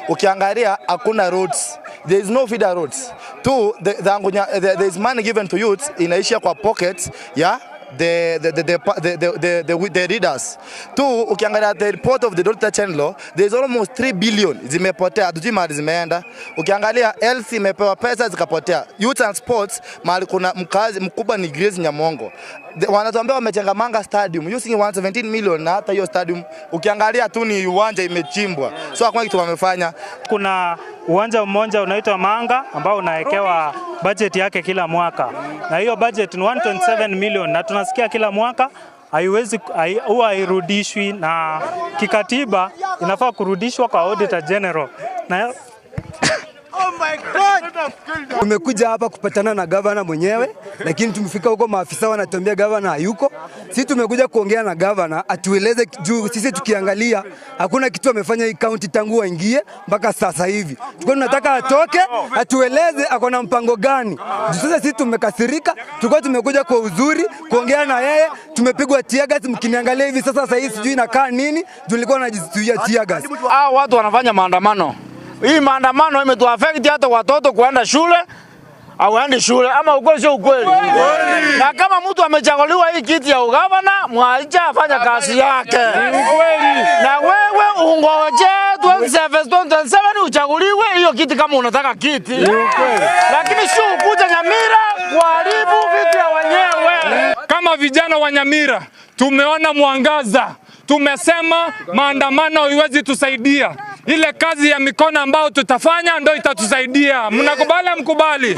Ukiangalia hakuna roads. There is no feeder roads. Two, there is money given to youths inaishia kwa pockets ya the leaders. Two, ukiangalia the report of the Auditor General, there is almost 3 billion zimepotea, hatujui mahali zimeenda. Ukiangalia health imepewa pesa zikapotea. Youth and sports, mahali kuna mkazi mkubwa ni Grace Nyamongo. Wanatuambia wamejenga Manga Stadium using 117 million, na hata hiyo stadium ukiangalia tu ni uwanja imechimbwa. So hakuna kitu wamefanya. Kuna uwanja mmoja unaitwa Manga ambao unawekewa budget yake kila mwaka, na hiyo budget ni 127 million, na tunasikia kila mwaka haiwezi huwa hairudishwi, na kikatiba inafaa kurudishwa kwa Auditor General na Tumekuja hapa kupatana na gavana mwenyewe, lakini tumefika huko maafisa wanatuambia gavana hayuko. Sisi tumekuja kuongea na gavana atueleze juu sisi tukiangalia hakuna kitu amefanya hii county tangu waingie mpaka sasa hivi. Tulikuwa tunataka atoke atueleze ako na mpango gani. Juu sasa sisi tumekasirika, tulikuwa tumekuja kwa uzuri kuongea na yeye, tumepigwa tear gas. Mkiniangalia hivi sasa hivi sijui inakaa nini, juu nilikuwa najizuia tear gas. Hao watu wanafanya maandamano. Hii maandamano imetuaffect, hata watoto kuenda shule hawaendi shule, ama ukweli sio ukweli? Na kama mtu amechaguliwa hii kiti ya ugavana, mwacha afanya kazi yake. Na wewe ungoje 27 2027 uchaguliwe hiyo kiti kama unataka kiti, lakini sio ukuja Nyamira kuharibu vitu ya wenyewe. Kama vijana wa Nyamira tumeona mwangaza, tumesema maandamano haiwezi tusaidia. Ile kazi ya mikono ambayo tutafanya ndo itatusaidia. Mnakubali mkubali?